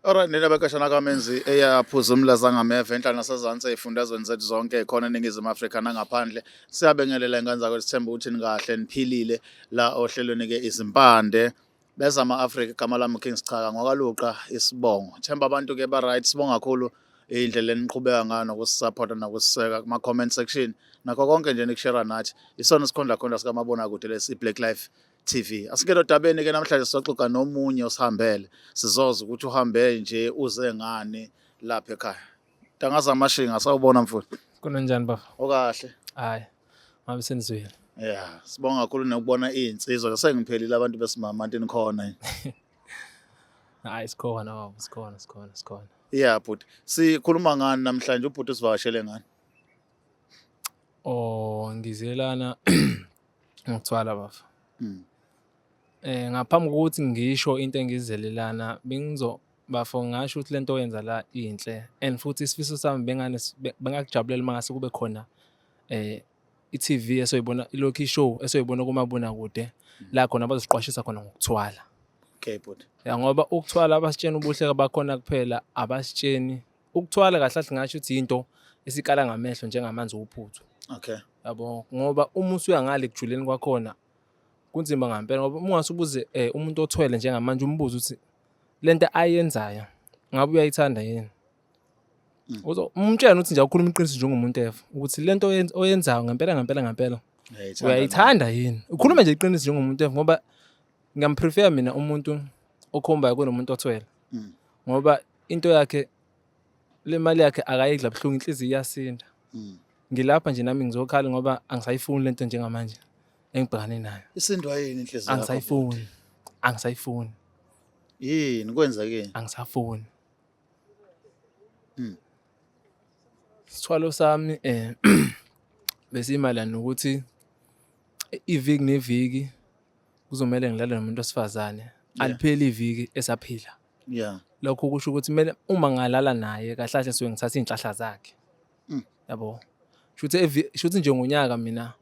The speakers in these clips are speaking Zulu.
Alright, nina bekashana kamenzi eyaphuza umlaza ngameva enhla nasezansi ey'fundazweni zethu zonke khona eNingizimu Afrika nangaphandle. Siyabengelela ingane zakwethu, sithemba ukuthi nikahle niphilile la ohlelweni-ke izimpande bezama-Afrika. Igama lami King Sichaka ngokaLuqa isibongo. Themba abantu-ke ba-right, sibonga kakhulu indlela eniqhubeka ngayo nokusisapota nokusiseka kuma-comment section nakho konke nje nikushera nathi. Isona sikhondlakhondla sikamabonakude lesi i-Black Life TV. Asingene odabeni ke namhlanje, sizoxoxa nomunye osihambele. Sizoza ukuthi uhambe nje uze ngani lapha ekhaya. Ntangaza amashinga, sawubona mfowethu. Kunanjani baba? Okahle. Hayi. Ngabe senizwile. Yeah, sibonga kakhulu nokubona iy'nsizwa. Sengiphelile abantu besimama anti nikhona. Hayi, sikhona baba, sikhona, sikhona, sikhona. Yeah bhuti. Sikhuluma ngani namhlanje? Ubhuti usivakashele ngani? Oh, ngizelana ngokuthwala baba. Ngaphambi kokuthi ngisho into engizelelana, bengizo bafo ngasho ukuthi lento oyenza la inhle and futhi isifiso sami bengane bengakujabulela uma ngase kube khona i-TV esoyibona ilokhu i-show esoyibona kumabonakude la khona bazosiqwashisa khona ngokuthwala. Okay bhuti. Ya, ngoba ukuthwala abasitsheni ubuhle bakhona kuphela, abasitsheni ukuthwala kahle kahle, ngasho ukuthi into esikala ngamehlo njengamanzi ophuthu. Yabo, ngoba uma usuya ngale kujuleni kwakhona kunzima ngempela, ngoba uma ungase ubuze umuntu othwele njengamanje, umbuze ukuthi lento ayenzayo ngabe uyayithanda yini, umtshele ukuthi nje awukhuluma iqiniso njengomuntu eva ukuthi lento oyenzayo ngempela ngempela ngempela uyayithanda yini, ukhulume nje iqiniso njengomuntu eva, ngoba ngiyamprefer mina umuntu okhombayo kunomuntu othwele, ngoba into yakhe le mali yakhe akayidla buhlungu, inhliziyo iyasinda. Ngilapha nje nami ngizokhala ngoba angisayifuni lento njengamanje engibhekane nayo. Isindwa yini inhliziyo yakho? Angisayifuni, angisayifuni. Yini kwenzekeni? Angisafuni. Isithwalo sami besimayelana nokuthi iviki neviki kuzomele ngilale nomuntu wesifazane, alipheli iviki esaphila. Lokho kusho ukuthi kumele uma ngalala naye kahle kahle suke ngithatha iy'nhlahla zakhe. Yabo, shuthi shuthi nje ngonyaka mina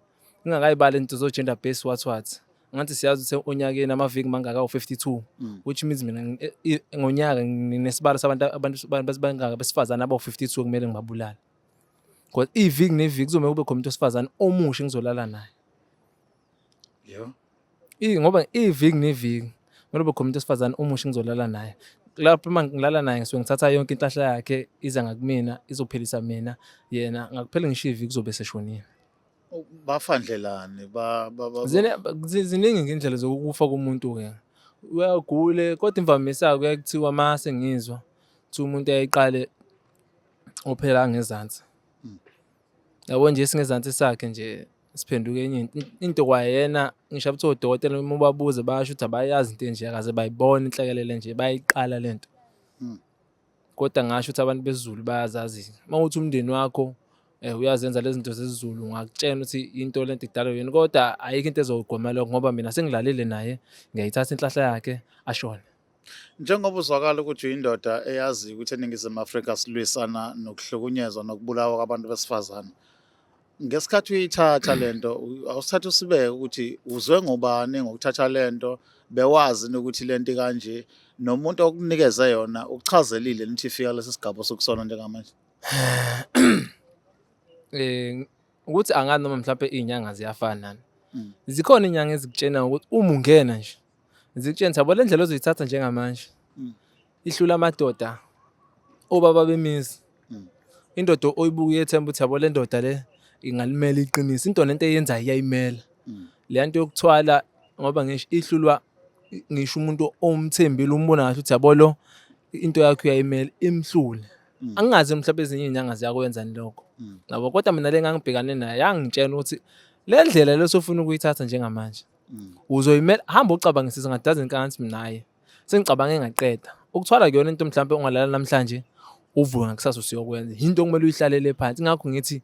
ngingakayibali into zo-gender based what what, ngathi siyazi ukuthi onyakeni amaviki mangaka awu-52, which means mina ngonyaka nginesibalo sabantu abantu bangaka besifazane abawu-52 kumele ngibabulale, because iviki neviki kuzomele kube khona umuntu wesifazane omusha engizolala naye. Yo. Ngoba iviki neviki kumele kube khona umuntu wesifazane omusha engizolala naye. Lapho uma ngilala naye ngisuke ngithatha yonke inhlahla yakhe, iza ngakumina, izophilisa mina, yena ngakuphela ngisho iviki kuzobe seshonile. Bafandlelani ba ba ba Ziningi ngendlela zokufa komuntu-ke. Uyagule kodwa imvamisa kuyaye kuthiwa mase ngizwa kuthiwa umuntu ayeqale ophela ngezansi. Yabo nje isingezansi sakhe nje siphenduke enye into, into kwayena ngisho kuthiwa odokotela uma ubabuza bayasho ukuthi abayazi into enje, akaze bayibone inhlekelele nje, bayayiqala lento. Kodwa ngasho ukuthi abantu besiZulu bayazazi. Uma kuwukuthi umndeni wakho uyazenza lezi zinto zesiZulu, ngakutshela ukuthi into lento idalwa yini, kodwa ayikho into ezogwema lokho ngoba mina sengilalile naye, ngiyayithatha inhlahla yakhe ashone. Njengoba uzwakala ukuthi uyindoda eyaziyo ukuthi eNingizimu Afrika silwisana nokuhlukunyezwa nokubulawa kwabantu besifazane. Ngesikhathi uyithatha lento, awusithatha usibeke ukuthi uzwe ngobani ngokuthatha lento, bewazi ukuthi lento kanje, nomuntu okunikeze yona ukuchazelile ukuthi ifika lesi sigaba sokusona njengamanje? Ukuthi angazi noma mhlawumbe iy'nyanga ziyafana nani. Zikhona iy'nyanga ezikutshena ukuthi uma ungena nje zikutshena yabo le ndlela ozoyithatha njengamanje ihlula amadoda obaba bemizi. Indoda oyibuka uyethemba ukuthi yabo le ndoda le ingalimela iqiniso, into nento eyenzayo iyayimela. Le nto yokuthwala ngoba ngisho ihlulwa ngisho umuntu omthembile, umbona kahle ukuthi yabo lo into yakhe uyayimela, imhlule. Angingazi mhlawumbe ezinye iy'nyanga ziyakwenzani lokho. Yabo, kodwa mina le ngangibhekane nayo yangitshela ukuthi le ndlela le osufuna ukuyithatha njengamanje uzoyimela, hamba ucabangisise ngadazi nkansi mina hhayi. Sengicabange ngaqeda. Ukuthwala kuyona into mhlawumbe ongalala namhlanje uvuke ngakusasa usuyokwenza. Yinto okumele uyihlalele phansi. Ingakho ngithi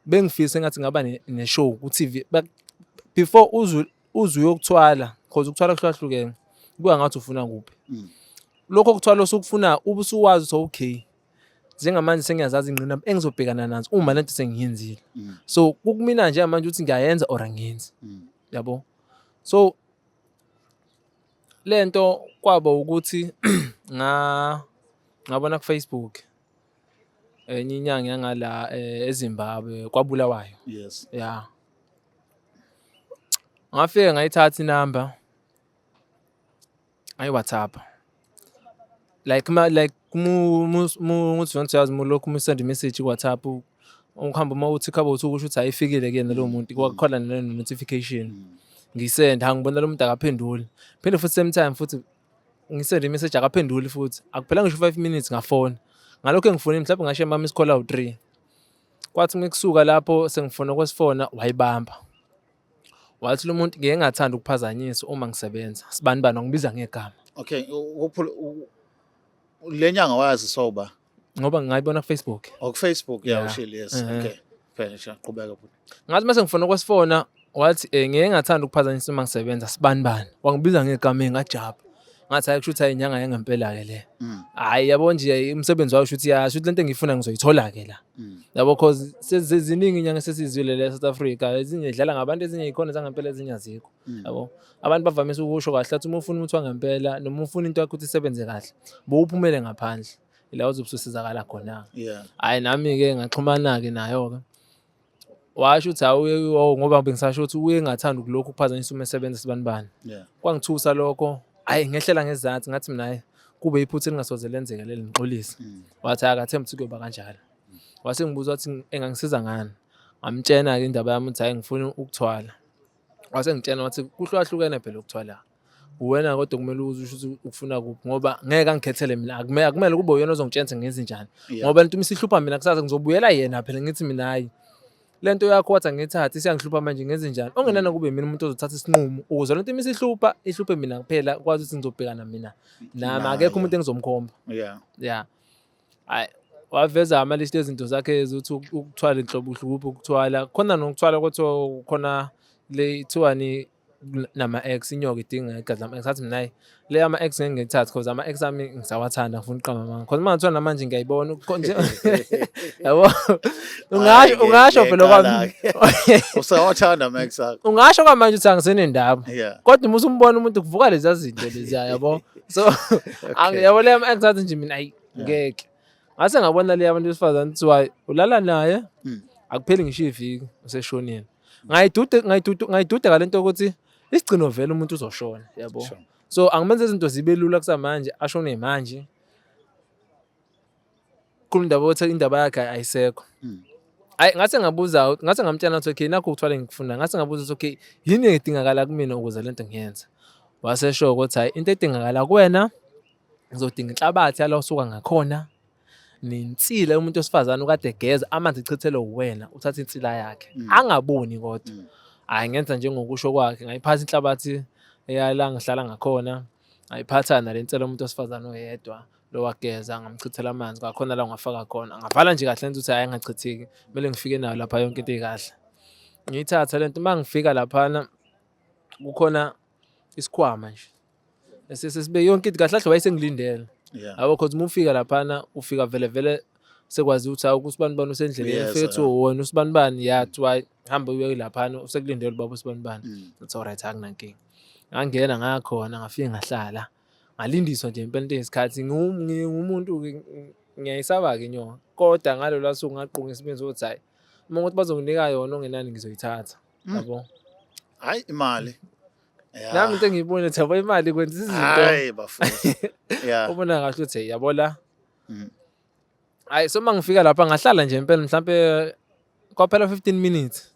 bengifisa engathi ngaba ne-show ku-TV before uze uze uyokuthwala, cause ukuthwala kuhlukahlukene. Kuya ngathi ufuna kuphi. Lokho kuthwala osukufuna ube usuwazi ukuthi okay, njengamanje sengiyazazi ingqinamba engizobhekana nazo uma lento sengiyenzile. So kukumina njengamanje ukuthi ngiyayenza or angiyenzi. Yabo. So Lento kwaba ukuthi ngabona ku-Facebook enye inyanga yangala eZimbabwe kwaBulawayo. Ya. Ngafike ngayithatha inamba ngayi-WhatsApp. Like ma like ukuthi wena uyazi mulokhu uma usenda i-message ku-WhatsApp ukuhamba uma uthi khaba uthi kusho ukuthi ayifikile kuyena lowo muntu kwakhona nale notification. Ngisenda ngibona lo muntu akaphenduli. Phinde futhi same time futhi ngisende i-message akaphenduli futhi. Akuphelanga ngisho 5 minutes ngafona. Ngalokho engifonile mhlawumbe ngashiya ama-miss call awu-3. Kwathi mekusuka lapho sengifona kwesifona wayibamba. Wathi lo muntu ngeke ngathanda ukuphazanyiswa uma ngisebenza. Sibani bani wangibiza ngegama. Okay, le nyanga wayaziswa uba? Ngoba ngayibona ku-Facebook. Oh, ku-Facebook, yeah, ushilo, yes. Okay. Phela nje qhubeka futhi. Ngathi mase ngifona kwesifona wathi ngeke ngathanda ukuphazanyiswa uma ngisebenza sibani bani. Wangibiza ngegama ngajabha. Ngathi hayi kusho ukuthi hayi inyanga yangempela ke le. Hayi yabo nje umsebenzi wayo kusho ukuthi ya shuthi lento engiyifuna ngizoyithola ke la. Yabo cause seziningi inyanga esesizwile le South Africa ezinye idlala ngabantu ezinye ikhona zangempela ezinye azikho. Yabo abantu bavamise ukusho kahle athi uma ufuna umuthi wangempela noma ufuna into yakho ukuthi isebenze kahle bowuphumele ngaphandle ila uzobe ususizakala khona. Hhayi nami-ke ngaxhumana-ke nayo-ke. Washo ukuthi hawu ngoba bengisasho ukuthi uye engathandi ukulokhu ukuphazanyisa uma esebenza sibani bani. Kwangithusa lokho, hhayi ngehlela ngezansi ngathi mina hhayi kube iphutha elingasoze lenzeke leli ngixolise. Wathi hhayi akathembi ukuthi kuyoba kanjalo. Wase ngibuza wathi engangisiza ngani. Ngamtshena-ke indaba yami ukuthi hhayi ngifuna ukuthwala. Wase ngitshena wathi kuhlukahlukene phela ukuthwala. Uwena kodwa kumele uze usho ukuthi ufuna kuphi ngoba ngeke angikhethele mina akumele kube uyena ozongitshela ukuthi ngenze njani. Ngoba lento uma isihlupha mina kusasa ngizobuyela yena phela ngithi mina hhayi le nto yakho wathi angiyithathe isiyangihlupha manje ngenze njani. Okungenani kube mina umuntu ozothatha isinqumo ukuze lento uma isihlupha ihluphe mina kuphela kwazi ukuthi ngizobhekana mina nami akekho umuntu engizomkhomba. Yeah. Hhayi waveza ama-list ezinto zakhe ukuthi ukuthwala inhlobo ukuphi ukuthwala khona nokuthwala kuthiwa khona le ithiwani nama-ex inyoka idinga igazi lama-ex athi mina hayi le ama-ex ngeke ngiyithathe cause ama-ex ami ngisawathanda ngifuna ukuqamba amanga cause uma ngathiwa namanje ngiyayibona nje yabo ungasho ungasho phela kwami usawathanda ama-ex akho ungasho kwamanje ukuthi angisenendaba kodwa uma usumbona umuntu kuvuka leziya zinto leziya yabo so yabo le ama-ex athi nje mina ayi ngeke ngase ngabona le abantu besifazane kuthiwa ulala naye akupheli ngisho iviki useshonile ngayidude ngayidude ngayidude ngalento ukuthi isigcino vele umuntu uzoshona yabo so angimenze izinto zibe lula kusamanje ashone manje khuluma indaba ukuthi indaba yakhe ayisekho Hayi ngase ngabuza ngase ngamtshela ukuthi okay nakho ukuthwala engikufuna ngase ngabuza ukuthi okay yini edingakala kumina ukuze lento ngiyenze wasesho ukuthi hayi into edingakala kuwena ngizodinga inhlabathi yala usuka ngakhona nensila umuntu wesifazane ukade egeza amanzi echithelwe uwena uthatha insila yakhe angaboni kodwa hhayi ngenza njengokusho kwakhe ngayiphatha inhlabathi eyala ngihlala ngakhona ngayiphatha nale nsela umuntu wesifazane oyedwa lo wageza ngamchithela amanzi kwakhona la ngafaka khona ngavala nje kahle nje ukuthi hhayi angachithiki kumele ngifike nayo lapha yonke into ikahle ngiyithatha lento uma ngifika laphana kukhona isikhwama nje sesibe yonke into kahle kahle wayesengilindele yabo cause uma ufika laphana ufika vele vele sekwazi ukuthi hawu usibani bani usendleleni ufike kuthiwa wona usibani bani ya kuthiwa hamba uye laphana usekulindele ubaba usibani bani it's alright akunankinga ngangena ngakhona ngafike ngahlala ngalindiswa nje impela into eyisikhathi ngingumuntu ngiyayisaba-ke inyoka kodwa ngalolwa suku ngaqunga isibindi sokuthi hhayi uma ukuthi bazonginika yona okungenani ngizoyithatha yabo Hayi imali. Yeah. Nami into engiyibona ukuthi yabo imali kwenza izinto. Hayi bafowethu. Yeah. Ubona kahle ukuthi yabo la. Hayi so mangifika lapha ngahlala nje impela mhlambe kwaphela 15 minutes.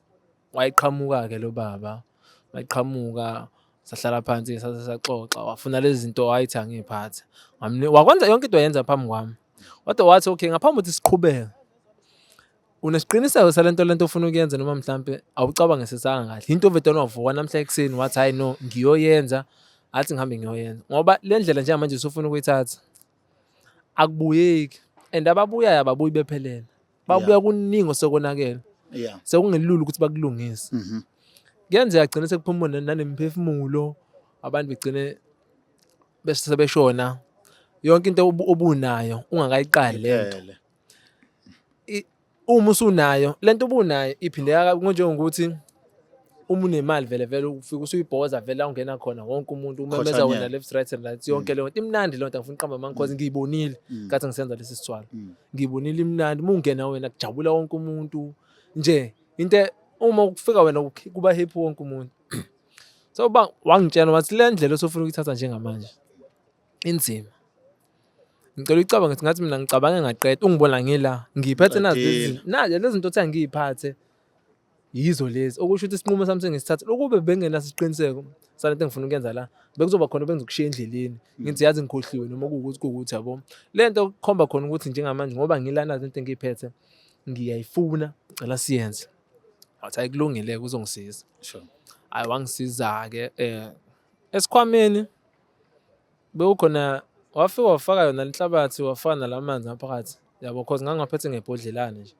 Wayiqhamuka ke lo baba. Wayiqhamuka sahlala phansi sase saxoxa wafuna lezi zinto wayithi angiyiphathe. Wakwenza yonke into wayenza phambi kwami. Kodwa wathi okay ngaphambi ukuthi siqhubeke Unesiqiniseko salento lento ofuna ukuyenza noma mhlampe awucabangisisanga kahle into ovele wavuka namhla ekuseni wathi hayi no ngiyoyenza athi ngihambe ngiyoyenza ngoba le ndlela njengamanje usufuna ukuyithatha akubuyeki and ababuyayo ababuyi bephelele babuya kuningi osekonakele sekungelula ukuthi bakulungise kuyenzeka gcine sekuphuma nanemphefumulo abantu begcine bese sebeshona yonke into obunayo ungakayiqali lento uma usunayo lento ubunayo iphindeka njengokuthi Uma unemali vele vele ufike usuyibhoza vele la ungena khona wonke umuntu umemeza wena Khothanyelwa. left, right and right, yonke leyo nto imnandi leyo nto. Angifuni uqamba amanga cause ngiyibonile kathi ngisenza lesi sithwalo, ngiyibonile imnandi. Uma ungena wena kujabula wonke umuntu nje, into uma kufika wena kuba happy wonke umuntu. So ba wangitshela wathi le ndlela osofuna ukuyithatha njengamanje inzima, ngicela uyicabange. Ngathi ngathi mina ngicabange ngaqeda, ungibona ngila ngiyiphethe nazi lezi Qedile. zinto, nazi lezi zinto othi angiyiphathe yizo lezi, okusho ukuthi isinqumo sami sengisithatha. Ukube bengenaso isiqiniseko salento engifuna ukuyenza la, bekuzoba khona bengizokushiya endleleni ngithi yazi ngikhohliwe noma kuwukuthi kuwukuthi yabo. Le nto kukhomba khona ukuthi njengamanje ngoba ngilana into engiyiphethe ngiyayifuna, ngicela siyenze. Wathi hayi kulungile, uzongisiza. Hayi wangisiza-ke esikhwameni bewukhona, wafika wafaka yona lenhlabathi, wafaka nalamanzi ngaphakathi yabo, cause ngangingaphethe ngebhodlelana nje.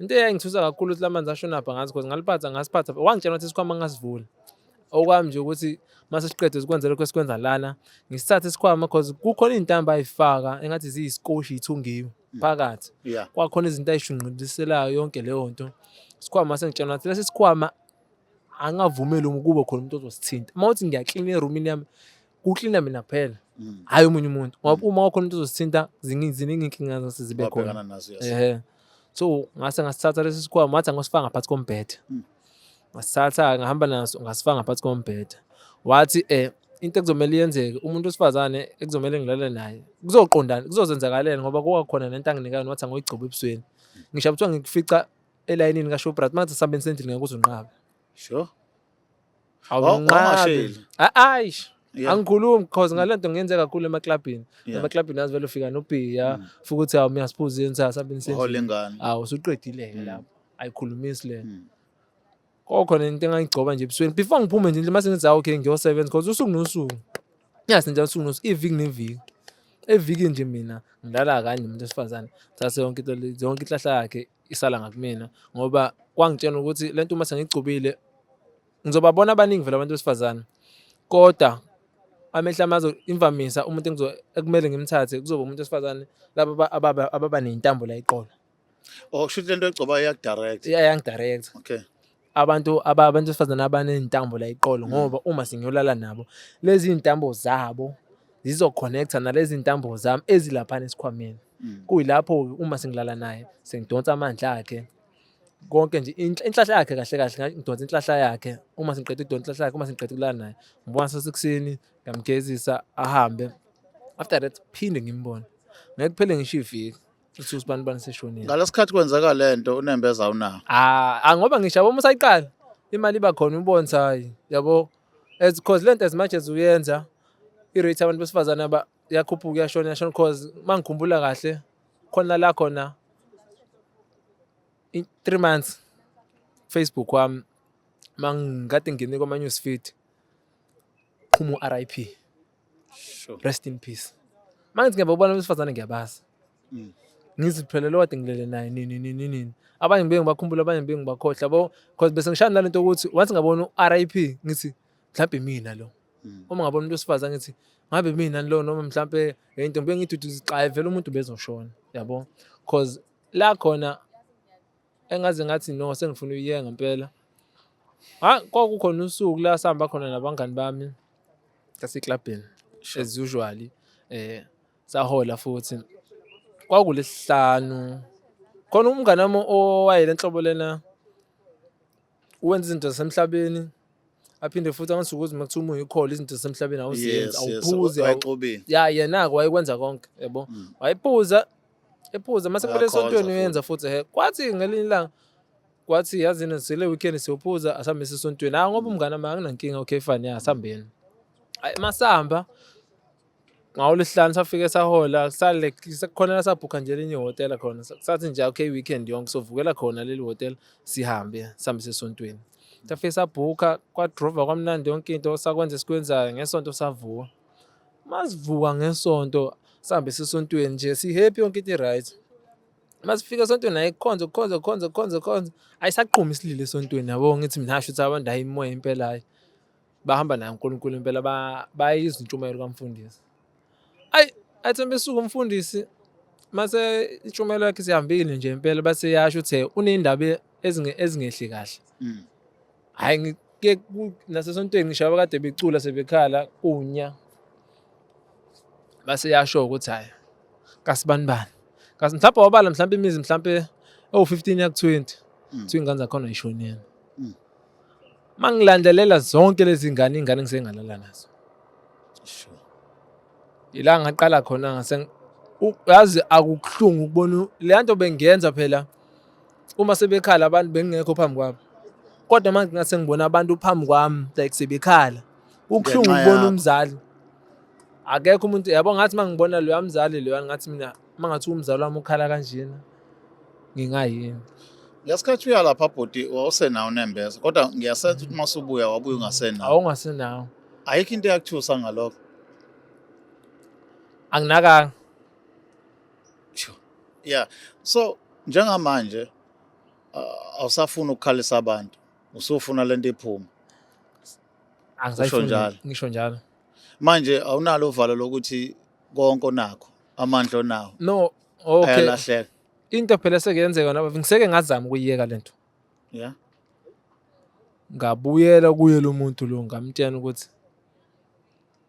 Into eyayingithusa kakhulu ukuthi lamanzi ashonaphi angazi, cause ngaliphatha ngasiphatha. Wangitshela ukuthi isikhwama ngingasivuli, okwami nje ukuthi mase siqede sikwenze lokho esikwenza lana, ngisithathe isikhwama, cause kukhona iy'ntambo ay'faka engathi ziyisikoshi y'thungiwe phakathi. Kwakhona izinto ayishunqiliselayo yonke leyo nto. Isikhwama sengitshela ukuthi lesi sikhwama angavumeli ukuba khona umuntu ozosithinta. Uma uthi ngiyaklina erumini yami, kuklina mina kuphela, hhayi omunye umuntu, ngoba uma kukhona umuntu ozosithinta ziningi iy'nkinga zase zibe khona. Wabhekana nazo, yes. Ehhe. So ngase ngasithatha lesi sikhwama, wathi angosifaka ngaphansi kombhede. Ngasithatha ngahamba naso ngasifaka ngaphansi kombhede. Wathi into ekuzomele iyenzeke, umuntu wesifazane ekuzomele ngilale naye kuzoqondana kuzozenzakalela, ngoba kwakhona nento anginika yona, wathi angoyigcoba ebusweni. Ngisho kuthiwa ngikufica elayinini kaShoprite, manje sihambeni sendlini ngeke uze unqabe. Awunqabi. Wangasheli. Ayish. Angikhulumi because ngale nto ngiyenze kakhulu emaklabhini. Emaklabhini yazi vele ufika nobhiya, futhi uthi awu mina siphuzeni sasihambeni Uhola sendlini. ingane. Awu usuqedile-ke lapho. Ayikhulumisi le. Kwakhona into engangigcoba nje ebusweni before ngiphume nje endlini, mase ngithi ah okay ngiyosebenza, because usuku nosuku. Yazi nje usuku nosuku, iviki neviki. Evikini nje mina ngilala kanye nomuntu wesifazane. Thathe yonke into yonke inhlahla yakhe isala ngakumina, ngoba kwangitshela ukuthi lento uma sengigcobile ngizobabona abaningi vele abantu besifazane, kodwa amehlo ami azo imvamisa umuntu ekumele ngimthathe kuzoba umuntu wesifazane laba ababa ney'ntambo la eqolo. Oh, kusho ukuthi lento egcoba iyakudirect. Iyangidirect. Abantu besifazane abaney'ntambo la eqolo, ngoba uma sengiyolala nabo lezi iy'ntambo zabo zizo-connect-a nalezi ntambo zami ezilaphana esikhwameni. Kuyilapho uma sengilala naye sengidonsa amandla akhe konke nje, inhlahla yakhe kahle kahle, ngidonsa inhlahla yakhe. Uma sengiqeda ukudonsa inhlahla yakhe, uma sengiqeda ukulala naye, ngibona sasekuseni ngiyamgezisa ahambe. After that phinde ngimbone, ngeke kuphele ngisho iviki uthi usibani bani seshonile. Ngalesikhathi kwenzeka lento unembeza unawo. Ah, ngoba ngisho yabo uma usayiqala imali iba khona, ubone ukuthi hayi yabo, as cause lento as much as uyenza i-rate abantu besifazane aba iyakhuphuka iyashona iyashona, cause uma ngikhumbula kahle khona la khona 3 months Facebook wami mangikade ngene kwama news feed qhuma u-RIP. Rest in peace. Mangithi ngiyababona abesifazane ngiyabazi. Ngiziphelele kade ngilele naye nini nini nini. Abanye ngibe ngibakhumbula, abanye ngibe ngibakhohlwa yabo, cause bese ngishaya nalento ukuthi once ngabona u-RIP ngithi mhlawumbe mina lo. Uma ngabona umuntu wesifazane ngithi ngabe mina lo, noma mhlambe into ngibe ngiduduza cha vele umuntu bezoshona yabo, cause la khona engaze ngathi no sengifuna uyiyeka ngempela. Ha kwakukhona usuku la sihamba khona nabangani bami saseklabhini as usually, sahola futhi kwakulesihlanu. Khona umngane wami owayele nhlobo lena wenza izinto zasemhlabeni, aphinde futhi angasuke ukuthi makuthiwa uma uyikhola izinto zasemhlabeni awuzenzi, awuphuzi, Wayexubile. Ya yena-ke wayekwenza konke yabo, wayephuza ephuza mase kumele Uyakhonza esontweni futhi. uyenza futhi he. Kwathi ngelinye ilanga kwathi yazini sile weekend siyophuza asambe esontweni, hayi ngoba umngane wami anginankinga, okay fine ya asihambeni. Hayi masihamba ngawolwesihlanu safike sahola sale khona la sabhukha nje elinye ihhotela khona, sathi nje okay weekend yonke sovukela khona leli hhotela sihambe sihambe sesontweni. Safike sabhukha kwadrova kwamnandi yonke into, sakwenza esikwenzayo ngesonto savuka. Masivuka ngesonto sihambe sesontweni nje si-happy yonke into i-right. Masifika esontweni hayi kukhonze kukhonze kukhonze kukhonze kukhonze, ayisaqhumi isililo esontweni yabo. Ngithi mina shuthi abantu hayi imoya impela hayi bahamba naye uNkulunkulu impela bayizwa intshumayelo kamfundisi. Ayi athi besuka umfundisi mase intshumayelo yakhe sihambile nje impela, base yasho ukuthi uney'ndaba ezingehli kahle. Hhayi Ke nasesontweni ngisho abakade becula sebekhala unya. Base yasho ukuthi hayi kasibanibani. Kasi mhlawumbe wabala mhlawumbe imizi mhlawumbe ewu-15 ya ku-20. Kuthiwa ingane zakhona ayishonile. Mangilandelela zonke lezi ngane ingane ngisengalala nazo. Sure. Ila ngaqala khona ngase yazi akukuhlungu ukubona le nto bengiyenza phela uma sebekhala abantu bengingekho phambi kwabo. Kodwa manje ngase ngibona abantu phambi kwami like sebekhala. Kubuhlungu Ngenxa ukubona yakho. umzali. Akekho umuntu yabo ngathi mangibona loya mzali loya ngathi mina mangathi umzali wami ukhala kanjena ngingayini. Ngesikhathi uya lapha bhuti wawusenawo unembeza kodwa ngiyasenza ukuthi uma usubuya wabuya ungasenawo. Awungasenawo. Ayikho into eyakuthusa ngalokho. Anginakanga. Sure. Yeah. So njengamanje awusafuni ukukhalisa abantu. Usufuna lento iphume. Angisayifuni njalo. ngisho njalo. Manje awunalo uvalo lokuthi konke onakho, amandla onawo No, okay. ayalahleka. Into phela sekuyenzeka nabo ngiseke ngazama ukuyiyeka lento. Yeah. Ngabuyela kuye lo muntu lo ngamtshela ukuthi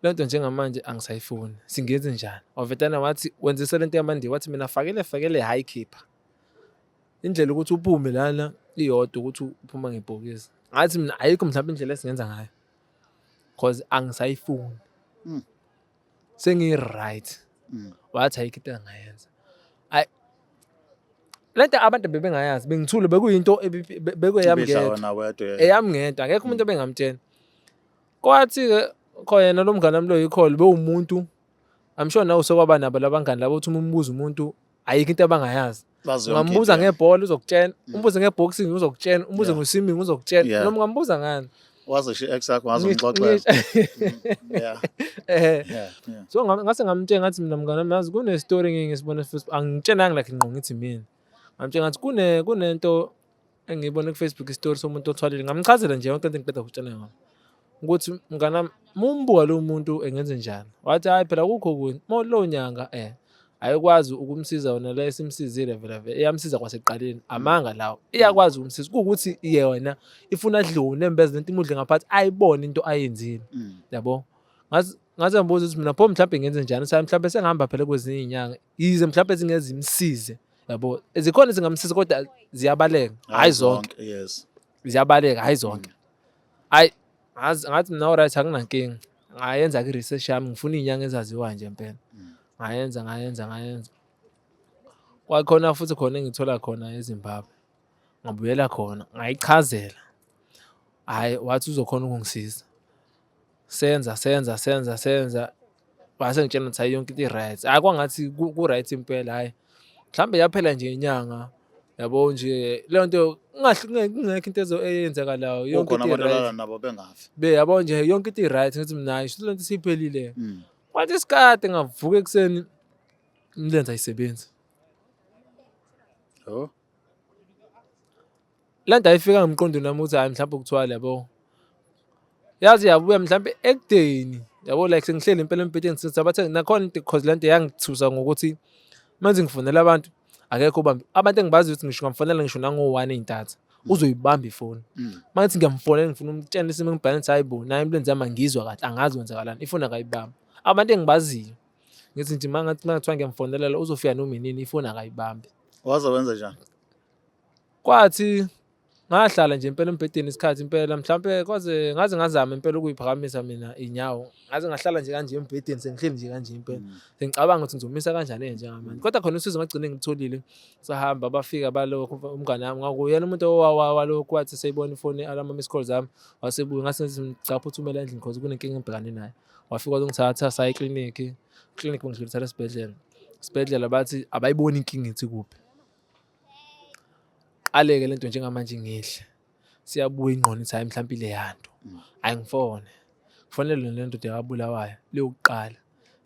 lento njengamanje angisayifuni. Singenze njani? Wavetana wathi wenzisa lento yamandiya wathi mina fakele fakele hayi khipha. Indlela ukuthi uphume lana iyodwa ukuthi uphuma ngebhokisi. Ngathi mina ayikho mhlawumbe indlela esingenza ngayo. Cause angisayifuni. Sengi-right. Wathi ayikho into engingayenza. Ayi lento abantu bebengayazi bengithule bekuyinto bekuyeyami Ibidla ngedwa. wena wedwa. Yeah. Eyami ngedwa akekho umuntu obengamtshela. Kwathi-ke khona yena lo mngane wami lo yikhona bewumuntu I'm sure nawe usekwaba nabo labangani labo uthi uma umbuza umuntu ayikho into abangayazi. Bazi yonke Ungambuza into, yeah. ngebhola uzokutshela, umbuze ngeboxing uzokutshela, umbuze ngo-swimming uzokutshela, noma ungambuza ngani. Wazi ngisho i-ex yakho wazi umxoxela. Yeah. Yeah. Yeah. So ngase ngamtshela ngathi mina mngane wami yazi kune story engike ngisibone Facebook angitshenanga like ngqo ngithi mina. Ngamtshela ngathi kunento engiyibone ku-Facebook isitori somuntu othwalile ngamchazela nje yonke into engiqeda kutshela yona. Ukuthi mngane wami mumbuka lo muntu engenze njani. Wathi hayi phela akukho kunye. Uma lo nyanga ayikwazi ukumsiza wona le esimsizile vele vele iyamsiza kwasekuqaleni amanga lawo iyakwazi ukumsiza kuwukuthi yona ifuna adliwe unembeza lento imudle ngaphansi ayibone into ayenzile yabo ngaze ngaze ngibuza ukuthi mina pho mhlawumbe ngenze njani sayi mhlawumbe sengihamba phela kwezinye iy'nyanga yize mhlawumbe zingeze zimsize yabo zikhona ezingamsiza kodwa ziyabaleka hhayi zonke Yes. ziyabaleka hhayi zonke hhayi ngathi mina alright akunankinga ngayenza-ke i-research yami ngifuna iy'nyanga ezaziwayo nje impela ngayenza ngayenza ngayenza kwakhona futhi khona engithola khona eZimbabwe ngabuyela khona ngayichazela hhayi wathi uzokhona ukungisiza senza senza senza senza wase ngitshela ukuthi hayi yonke into i-right hhayi kwangathi ku-right impela hhayi mhlawumbe yaphela nje inyanga yabo nje leyo nto kungekho into eyenzakalayo yonke Kukhona into abantu olala i-right nabo bengafi. be yabo nje yonke into i-right ngithi mina hayi shuthi lento isiphelile kwathi isikade ngavuka ekuseni imilenze ayisebenzi Oh. Le nto ayifika emqondweni wami ukuthi hhayi mhlawumbe ukuthwala yabo. Yaze yabuya mhlawumbe ekudeni yabo like sengihleli impela embhedeni sithi abathe nakhona into cause le nto yangithusa ngokuthi manje ngifonela abantu akekho obambe abantu engibaziyo ukuthi ngisho ngamfonela ngisho nango-one ey'ntatha uzoyibamba ifoni. Uma ngithi ngiyamfonela ngifuna umtshela isimo engibhekene naso, hhayi bo nayi imilenze yami angiyizwa kahle angazi kwenzakalani ifoni akayibambi. Abantu engibaziyo ngithi nje uma ngathiwa ngiyamfonela uzofika noma inini ifoni akayibambi. Waze wenza njani? Kwathi ngahlala nje impela embhedeni isikhathi impela mhlampe kwaze ngaze ngazama impela ukuyiphakamisa mina iy'nyawo ngaze ngahlala nje kanje embhedeni sengihleli nje kanje impela sengicabanga ukuthi ngizomisa kanjani njengamanje kodwa khona usizo ngagcine ngilutholile sahamba bafika balokhu umngane wami ngakuyena umuntu owalokhu wathi seyibona ifoni alama-miss calls ami wasebuya ngase ngithi cha phuthumela endlini cause kunenkinga engibhekane nayo wafika wazongithatha saya eklinikhi eklinikhi bangidlulisela esibhedlela esibhedlela bathi abayiboni inkinga ithi kuphi Qaleke lento njengamanje ngihle. Siyabuya ingqondo ithi hhayi mhlawumpe ileya nto. Hhayi ngifone. Ngifonele le ndoda yakwaBulawayo le yokuqala.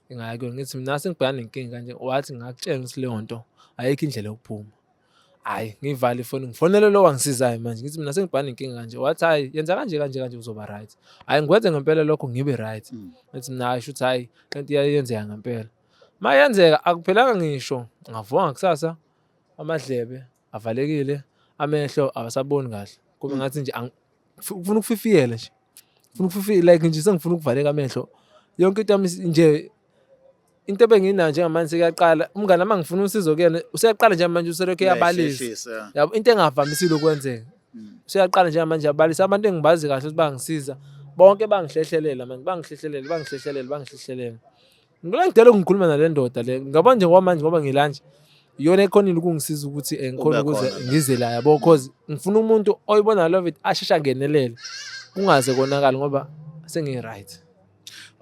Ngingaya kuyona ngithi mina sengibhekane nenkinga kanje. Wathi ngingakutshela ukuthi leyo nto ayikho indlela yokuphuma. Hhayi ngiyivale ifoni ngifonele lo wangisizayo manje ngithi mina sengibhekane nenkinga kanje. Wathi hhayi yenza kanje kanje kanje uzoba right. Hhayi ngikwenze ngempela lokho ngibe right. Ngithi mina hhayi shuthi hhayi lento iyenzeka ngempela. Mayenzeka akuphelanga ngisho ngavuka ngakusasa amadlebe avalekile, amehlo awasaboni kahle. Kube ngathi nje Ngifuna ukufifiyela nje, ngifuna ukufifiyela, like nje sengifuna ukuvaleka amehlo. Yonke into yami nje, into ebenginayo njengamanje sekuyaqala. Umngane uma ngifuna usizo kuyena, useyaqala njengamanje, uselokhu eyabalisa. Uyayihlehlis, ya. Yabo, into engavamisile ukwenzeka. Useyaqala njengamanje abalisa abantu engibazi kahle ukuthi bangisiza. Bonke bangihlehlelela manje, bangihlehlelela, bangihlehlelela, bangihlehlelela. Ngila ngidala ngikhuluma nale ndoda le. Ngaba nje ngoba manje, ngoba ngila nje, iyona ekhonile ukungisiza ukuthi ngikhone Ube ukuze khona la. ngize la, yabo, cause ngifuna umuntu oyibona love it asheshe angenelele, kungaze konakala, ngoba sengi-right.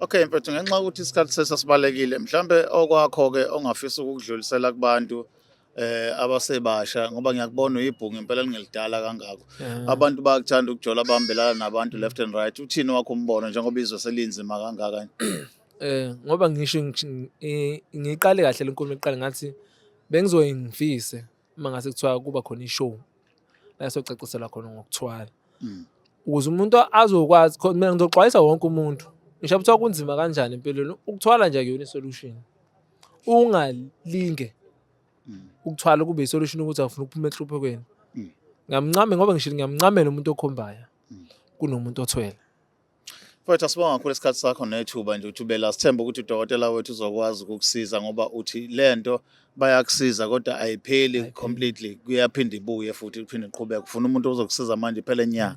Okay mfethu, ngenxa yokuthi isikhathi sesasibalekile, mhlambe okwakho ke ongafisa ukudlulisela kubantu abasebasha, ngoba ngiyakubona uyibhungu impela lingelidala kangako. Abantu bayakuthanda ukujola, bambelana nabantu left and right. Uthini wakho umbono njengoba izwe selinzima kangaka? Ngoba ngisho ngiqale kahle le nkulumo eqale ngathi bengizoye ngifise uma ngase kuthiwa kuba khona i-show la socaciselwa khona ngokuthwala, ukuze umuntu azokwazi. Mina ngizoxwayisa wonke umuntu, ngisho kuthiwa kunzima kanjani empilweni, ukuthwala nje akuyona i-solution. Ungalinge ukuthwala kube i-solution ukuthi awufuna ukuphuma enhluphekweni. Ngiyamncame ngoba ngishilo, ngiyamncamela umuntu okhombayo kunomuntu othwele. Mfowethu, asibonga kakhulu isikhathi sakho nethuba nje ukuthi ube la. Sithemba ukuthi udokotela wethu uzokwazi ukukusiza, ngoba uthi lento bayakusiza kodwa ayipheli completely, kuyaphinda ibuye futhi, iphinde iqhubeke. Ufuna umuntu ozokusiza manje iphele nya.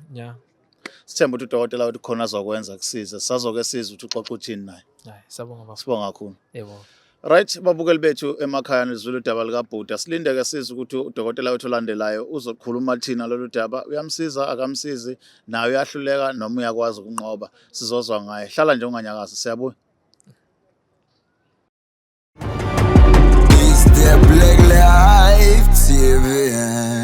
Sithemba ukuthi udokotela wethu khona azokwenza kusize. Sazoke size ukuthi uxoxe uthini naye. Hayi, sabonga baba. Sibonga kakhulu. Yebo. Right, babukeli bethu emakhaya, nizwile udaba likaBhuda. Silinde-ke size ukuthi udokotela wethu olandelayo uzokhuluma thina lolu daba. Uyamsiza, akamsizi, naye uyahluleka noma uyakwazi ukunqoba. Sizozwa ngaye. Hlala nje unganyakazi, siyabuya. It's the Black Life TV.